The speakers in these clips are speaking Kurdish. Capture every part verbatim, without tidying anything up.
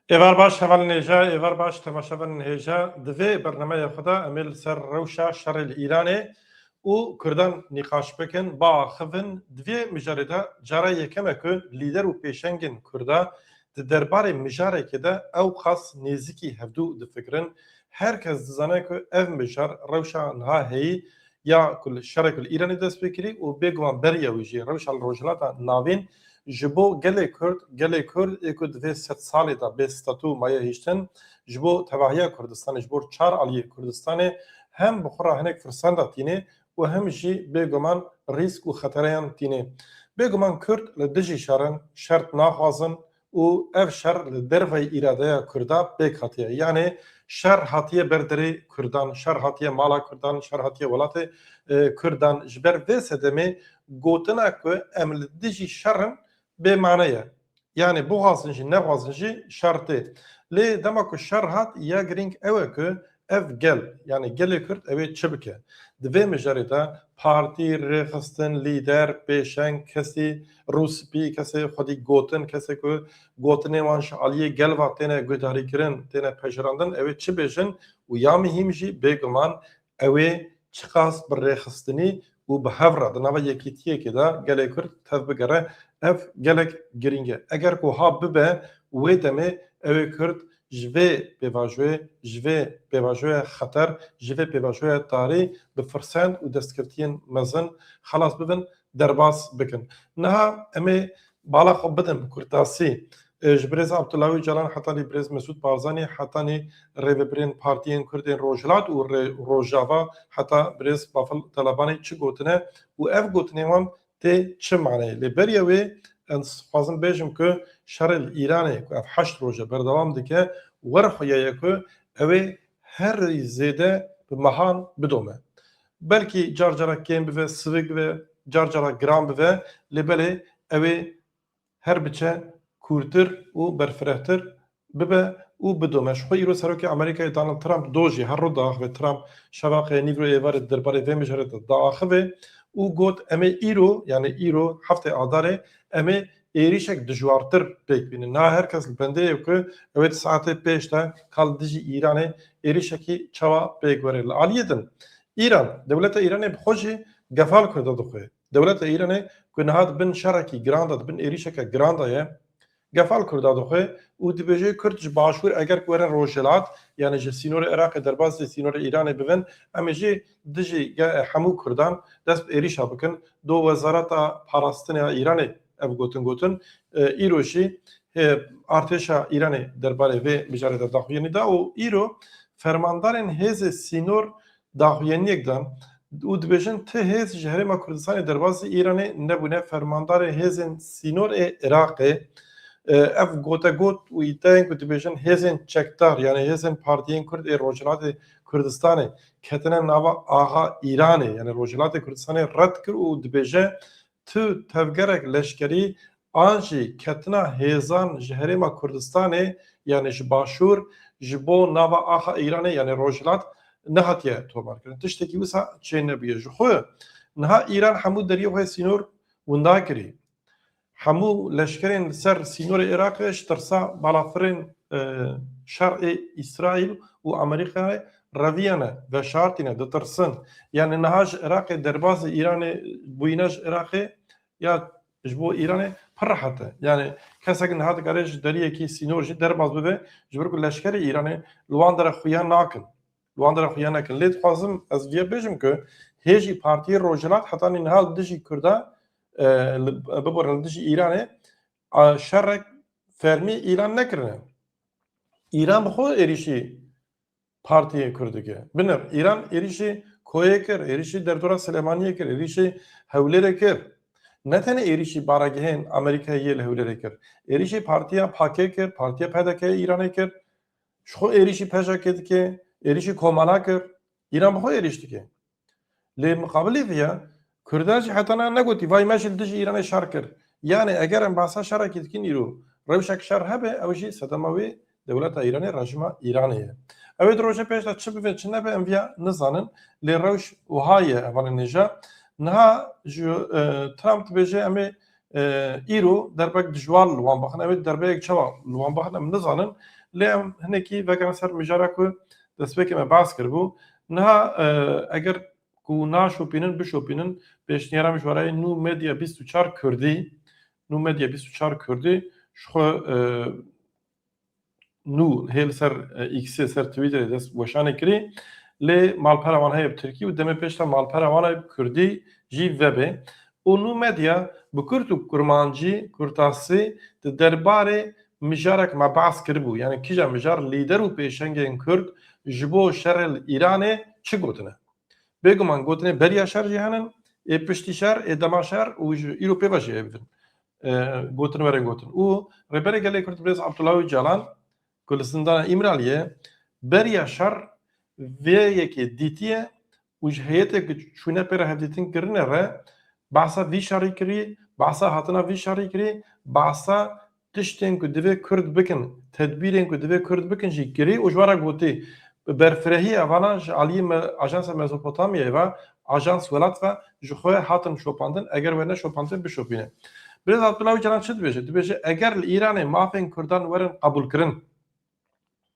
Êvar baş hevalên hêja, êvar baş temaşevanên hêja. Di vê bernameya xwe de em ê li ser rewşa şerê li Îranê û Kurdan nîqaş bikin, biaxivin. Di vê mijarê de cara yekem e ku lîder û pêşengên Kurda di derbarê mijarekê de ew qas nêzîkî hevdû difikirin. Her kes dizane ku ev mijar rewşa niha heyî ya ku li şerê ku li Îranê dest pê kirî û bêguman beriya wî jî rewşa li Rojhilata Navîn ji bo gelê Kurd, gelê Kurd ê ku di vê sed salê de bê statû maye hiştin, ji bo tevahiya Kurdistanê, ji bo çar aliyê Kurdistanê hem bi xwe re hinek firsenda tînê û hem jî bêguman rîsk û xetereyan tînê. Bêguman Kurd li dijî şer in, şer naxwazin û ev şer li derveyî îradeya Kurda pêk hatiye. Yanê şer hatiye ber derê Kurdan, şer hatiye mala Kurdan, şer hatiye welatê, e, Kurdan. Ji ber vê sedemê gotina ku em li dijî şer in bêmane ye. Yanê bixwazin jî, nexwazin jî şer tê. Lê dema ku şer hat, ya girîng ew e ku ev gel, yanê gelê Kurd ew ê çi bike? Di vê mijarê de partî, rêxistin, lîder, pêşeng, kesî rûspî, kesê xwedî gotin, kesê ku gotinê wan ji aliyê gel ve têne guhdarîkirin, têne pejirandin, ew ê çi bêjin? Û ya mihîm jî bêguman ew ê çiqas bi rêxistinî û bi hev re di nava yekîtiyekê de gelê Kurd tev bigere, ev gelek girîng e. Eger ku ha bibe, wê demê ew ê Kurd ji vê pêvajoyê, ji vê pêvajoya xeter, ji vê pêvajoya tarî bi firsend û destkeftiyên mezin xelas bibin, derbas bikin. Niha em ê bala xwe bidin bi kurtasî. E, ji birêz Abdullah Ocalan hetanî birêz Mesûd Barzanî, hetanî rêvebirên partiyên Kurd ên Rojhilat û Rê-, Rojava, heta birêz Bafil Talabanî çi gotine û ev gotinên wan tê çi maneyê? Lê beriya wê ez dixwazim bêjim ku şerê li Îranê ku ev heşt roj e berdewam dike, werxwe ye ku ew ê herî zêde bi mehan bidome. Belkî car cara kêm bibe, sivik bibe, car cara giran bibe, lê belê ew ê her biçe kûrtir û berfirehtir bibe û bidome. Ji xwe îro Serokê Amerîkayê Donald Trump do jî her ro diaxive, Trump şeva qey nîvro êvarê di derbarê vê mijarê de diaxive û got, em ê îro, yanî îro heftê Adarê, em ê êrîşek dijwartir pêk bînin. Niha her kes li bendê ye ku ew ê di saetê pêş de ka li dijî Îranê êrîşekî çawa pêk were. Li aliyê din Îran, dewleta Îranê bi xwe jî gefal Kurda dixwe. Dewleta Îranê ku niha di bin şerekî giran de, di bin êrîşeke giran de ye, gefal Kurda dixwe û dibêje Kurd ji Başûr eger ku werin Rojhilat, yanî ji sînorê Iraqê derbasî sînorê Îranê bibin, em ê jî dijî ge-, hemû Kurdan dest bi êrîşa bikin. Do Wezareta Parastinê ya Îranê ev gotin gotin. E, îro jî, e, artêşa Îranê derbarê vê mijarê de daxuyanî da û îro fermandarên hêzê sînor daxuyaniyek dan û dibêjin ti hêz ji Herêma Kurdistanê derbasî Îranê nebûne. Fermandarê hêzên sînor ê Iraqê, e, ev gotegot û îdeyên ku dibêjin hêzên çekdar, yanî hêzên partiyên Kurd ê Rojhilatê Kurdistanê ketine nava axa Îranê, yanî Rojhilatê Kurdistanê red kir û dibêje tu tevgerek leşkerî an jî ketina hêzan ji Herêma Kurdistanê, yanî ji Başûr, ji bo nava axa Îranê, yanî Rojhilat, nehatiye tomarkirin. Tiştekî wisa çê nebûye. Ji xwe niha Îran hemû deriyê xwe sînor winda kirî. Hemû leşkerên li ser sînorê Iraqê ji tirsa balafirên, e, şer ê Îsraîl û Amerîkayê reviyane, veşartîne, ditirsin. Yanî niha ji Iraqê derbasî Îranê bûyîne ji Iraqê ya ji bo Îranê pir rehet e. Yanî kesek niha dikare ji deriyekî sînor jî derbas bibe, ji ber ku leşkerê Îranê li wan dere xuya nakin. Li wan dere xuya nekin. Lê dixwazim ez viya bêjim ku hêjî partiyê Rojhilat hetanî niha li dijî Kurda, e, li, biborin li dijî Îranê, a, şerek fermî îlan nekirine. Îran bi xwe êrîşî partiyê Kurd dike. Binir, Îran êrîşî Koyê kir, êrîşî derdora Silêmaniyê kir, êrîşî Hewlêrê kir. Ne tenê êrîşî baragihên Amerîkayê yê li Hewlêrê kir. Êrîşî partiya P K K kir, partiya P D K yê Îranê kir. Ji xwe êrîşî P J K dike, êrîşî Komala kir. Îran bi xwe êrîş dike. Lê miqabilê vê ya, Kurda jî heta niha negotî, vay me jî li dijî Îranê şer kir. Yanî eger em behsa şerekî dikin îro, rewşek şer hebe, ew jî sedema wê dewleta Îranê, rejîma Îranê ye. Ew ê di roja pêş de çi bibe, çi nebe, em viya nizanin. Lê rewş wiha ye, hevalên hêja. Niha ji, e, Trump dibêje, em ê E, îro derbek dijwar li wan bixin. Ew ê derbeyek çawa li wan bixin em nizanin. Lê em hinekî vegerin ser mijara ku destpêkê me behs kiribû. Niha, e, eger ku naşopînin, bişopînin, pêşniyara min ji warayê Nû Medya bîst û çar Kurdî, Nû Medya bîst û çar Kurdî, ji xwe, e, nû hê li ser, e, X-ê, ser Twitterê dest weşanê kirî, lê malpera wan heye bi Tirkî û demê pêş de malpera wan heye bi Kurdî jî vebe. Û Nû Medya bi Kurd û Kurmancî, Kurtasî di derbarê mijarek me behs kiribû. Yani kîja mijar lîder û pêşengên Kurd ji bo şerê li Îranê çi gotine? Bêguman gotinê beriya şer jî henin, ê piştî şer, ê dema şer û ji îro pê ve jî heye bibin. E, gotin werin gotin. Û Rêberê Gelê Kurd Birêz Abdullah Ocalan, ku li zindana Îmraliyê, beriya şer vê yekê dîtiye û ji heyetê ku çûne pê re hevdîtin kirine re, behsa vî şerî kirî, behsa hatina vî şerî kirî, behsa tiştên ku divê Kurd bikin, tedbîrên ku divê Kurd bikin jî kirî û ji we re gotî, bi berfirehî evana ji aliyê me, Ajansa Mezopotamyayê ve, Ajans Welat ve ji xwe hatin şopandin, eger we neşopandin bişopîne. Birêz Abdullah Ocalan çi dibêje? Dibêje eger li Îranê mafên Kurdan werin qebûlkirin,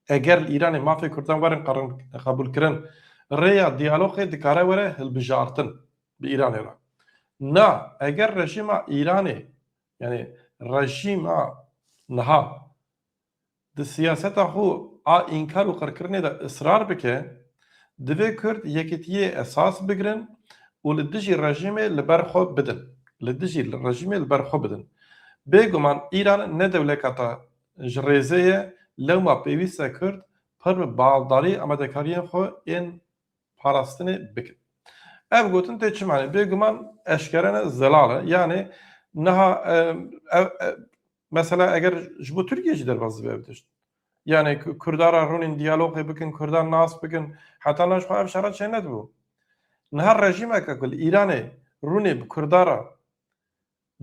eger li Îranê mafê Kurdan werin qerin-, qebûlkirin, rêya diyalogê dikare were hilbijartin bi Îranê re. Na, eger rejîma Îranê, yani rejîma niha di siyaseta xwe a înkar û qirkirinê de israr bike, divê Kurd yekîtiyê esas bigirin û li dijî rejîmê li ber xwe bidin. Li dijî rejîmê li ber xwe bidin. Bêguman Îran ne dewleka te ji rêzê ye, lewma pêwîst e Kurd pir bi baldarî amadekariyên xwe ên parastinê bikin. Ev gotin tê çi manê? Bêguman eşkere ne, zelal e. Yani niha, e, ev, e, mesela eger ji bo Tirkiye jî derbas dibe ev tişt. Yani ku-, Kurda re rûnên diyalogê bikin, Kurdan nas bikin, heta niha ji xwe ev şer çê nedibû. Niha rejîmeke ku li Îranê rûnê bi Kurda re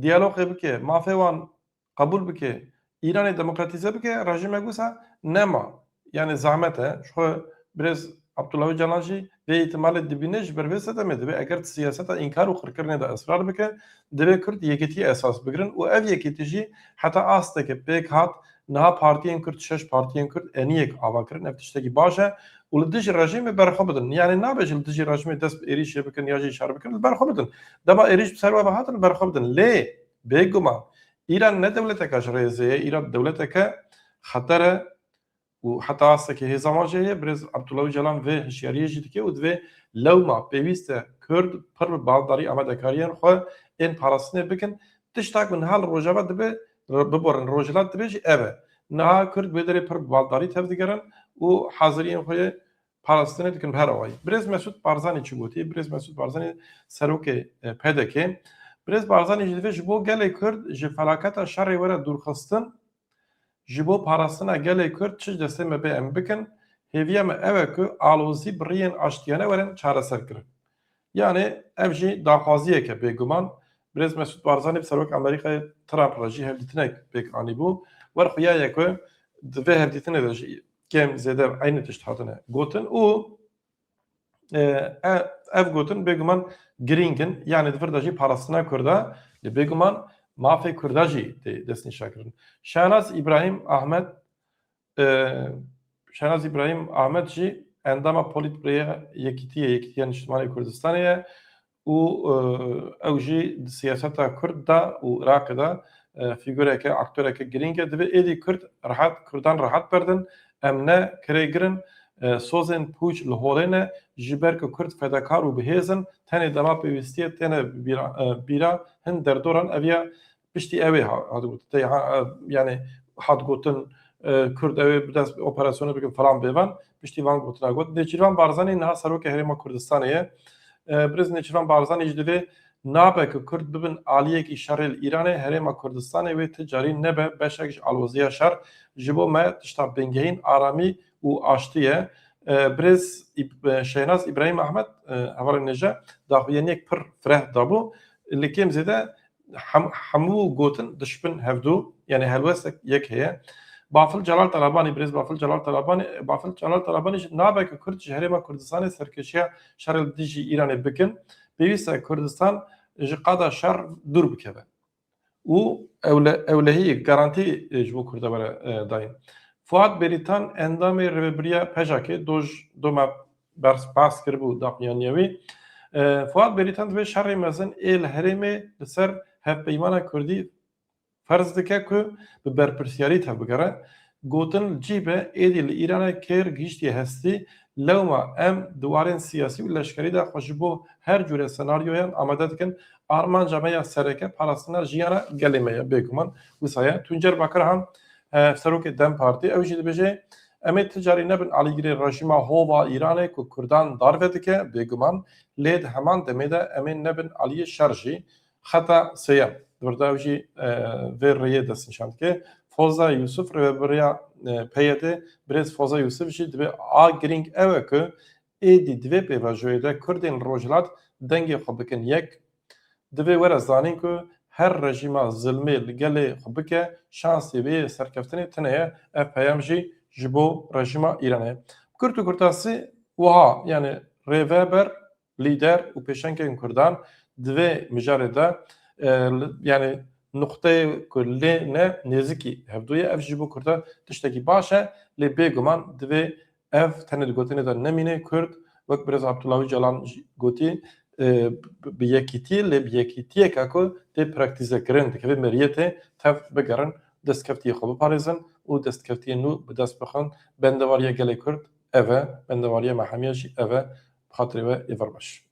diyalogê bike, mafê wan qebûl bike, Îranê demokratîze bike, rejîmek wisa nema. Yani zehmet e. Ji xwe birêz Abdullah Ocalan jî vê îhtimalê dibîne, ji ber vê sedemê divê eger di siyaseta înkar û qirkirinê de israr bike, divê Kurd yekîtiyê esas bigirin û ev yekîtî jî heta asteke pêk hat, niha partiyên Kurd, şeş partiyên Kurd eniyek ava kirin, ev tiştekî baş e û li dijî rejîmê berxwe bidin. Yani nabe ji li dijî rejîmê dest bi êrîşê bikin ya jî şer bikin, li berxwe bidin. Dema êrîş bi ser we ve hatin, berxwe bidin. Lê bêguman Îran ne dewleteke ji rêzê ye, Îran dewleteke xeter e û heta astekê hêza wan jê heye. Birêz Abdullah Ocalan vê hişyariyê jî dike û divê lewma pêwîst e Kurd pir bi baldarî amadekariyên xwe ên parastinê bikin. Tişta ku niha li Rojava dibe, biborin Rojhilat dibe jî ev e. Niha Kurd wê derê pir bi baldarî tevdigerin û haziriyên xwe yê parastinê dikin bi her awayî. Birêz Mesûd Barzanî çi gotî? Birêz Mesûd Barzanî serokê, e, P D K. Birêz Barzanî jî divê ji bo gelê Kurd ji felaketa şerê were dûrxistin, ji bo parastina gelê Kurd çi ji destê me bê em bikin. Hêviya me ew e ku alozî bi riyên aştiyane werin çareser kirin. Yani ev jî daxwaziyeke bêguman. Birêz Mesûd Barzanî bi Serok Amerîkayê Trump re jî hevdîtinek pêk anîbû. Wer xuya ye ku di vê hevdîtinê de jî kêm zêde eynî tişt hatine gotin û, e, e, ev gotin bêguman girîng in. Yani di vir de jî parastina Kurda, lê bêguman mafê Kurda jî tê destnîşankirin. Şahnaz Îbrahîm Ahmed, e, Şahnaz Îbrahîm Ahmed jî endama Polîtbüroya Yekîtiyê, Yekîtiya Niştimanê Kurdistanê ye û, e, ew jî di siyaseta Kurd de û Iraqê de, e, fîgureke, aktoreke girîng e. Divê êdî Kurd rehet, Kurdan rehet berdin, em ne kirêgir in, e, sozên pûç li holê ne, ji ber ku Kurd fedakar û bihêz in, tenê dema pêwîstiyê têne bîra, e, bîra hin derdoran ev ya piştî ew ê ha-, hat gotin. Tê ha-, e, yani hat gotin, e, Kurd ew ê bi dest operasyonê bikin falan bêvan, piştî van gotina got. Nêçîrvan Barzanî niha serokê Herêma Kurdistanê ye. E, Birêz Nêçîrvan Barzanî jî divê nabe ku Kurd bibin aliyekî şerê li Îranê, Herêma Kurdistanê wê ti carî nebe beşek ji aloziya şer. Ji bo me tişta bingehîn aramî û aştî ye. E, Birêz Îb-, e, Şehnaz Îbrahîm Ahmed, e, hevalên nêje daxuyaniyek pir fireh dabû. Li kêm zêde hem-, hemû gotin dişbin hevdu, yani helwestek yek heye. Bafil Celal Talabanî, Birêz Bafil Celal Talabanî, Bafil Celal Talabanî jî nabe ku Kurd ji Herêma Kurdistanê serkêşiya şerê li dijî Îranê bikin. Pêwîst e Kurdistan ji qada şer dûr bikeve. û ewle-, ewlehî garantî, e, ji bo Kurda were, e, dayîn. Fuat Berîtan, endamê rêvebiriya PJAKê, doj, doma bers-, behs kiribû daxuyaniya wî. E, Fuat Berîtan dibê şerê mezin ê li herêmê li ser hevpeymana Kurdî ferz dike ku bi berpirsiyarî tevbigere. Gotin li cî be, êdî li Îranê kêr gihîştiye hestî, lewma em di warên siyasî û leşkerî de xwe ji bo her cûre senaryoyan amade dikin. Armanca me ya sereke parastina jiyana gelê me ye, bêguman wisa ye. Tuncer Bakirhan, e, serokê DEM Partî, ew jî dibêje, em ê ti carî nebin alîgirê rejîma hova Îranê ku Kurdan darve dike, bêguman, lê di heman demê de em ê nebin aliyê şer jî. Xeta sêyem, di vir de ew jî, e, vê rêyê destnîşan dike. Foza Yusuf, rêvebiriya, e, PYDê, birêz Foza Yusuf jî dibê a girîng ew e ku êdî di vê pêvajoyê de Kurdên li Rojhilat dengê xwe bikin yek. Divê were zanîn ku her rejîma zilmê li gelê xwe bike, şansê wê yê serkeftinê tune ye. Ev peyam jî ji bo rejîma Îranê ye. Bi kurt û kurtasî wiha, yani rêveber, lîder û pêşengên Kurdan di vê mijarê de, e, li, yani nuqteyê ku lê ne nêzikî hevdû ye, ev jî bo Kurda tiştekî baş e, lê bêguman divê ev tenê di gotinê de nemîne. Kurd, wek birêz Abdullah Ocalan jî gotî, e, bi, bi yekîtiyê, lê bi yekîtiyeke ku tê praktîzekirin, dikeve meriyetê tev bigerin, destkeftiyê xwe biparêzin û destkeftiyê nû bi dest bixin. Bendewariya gelê Kurd ev e, bendewariya me hemiya jî ev e, bi xatirê we êvar baş.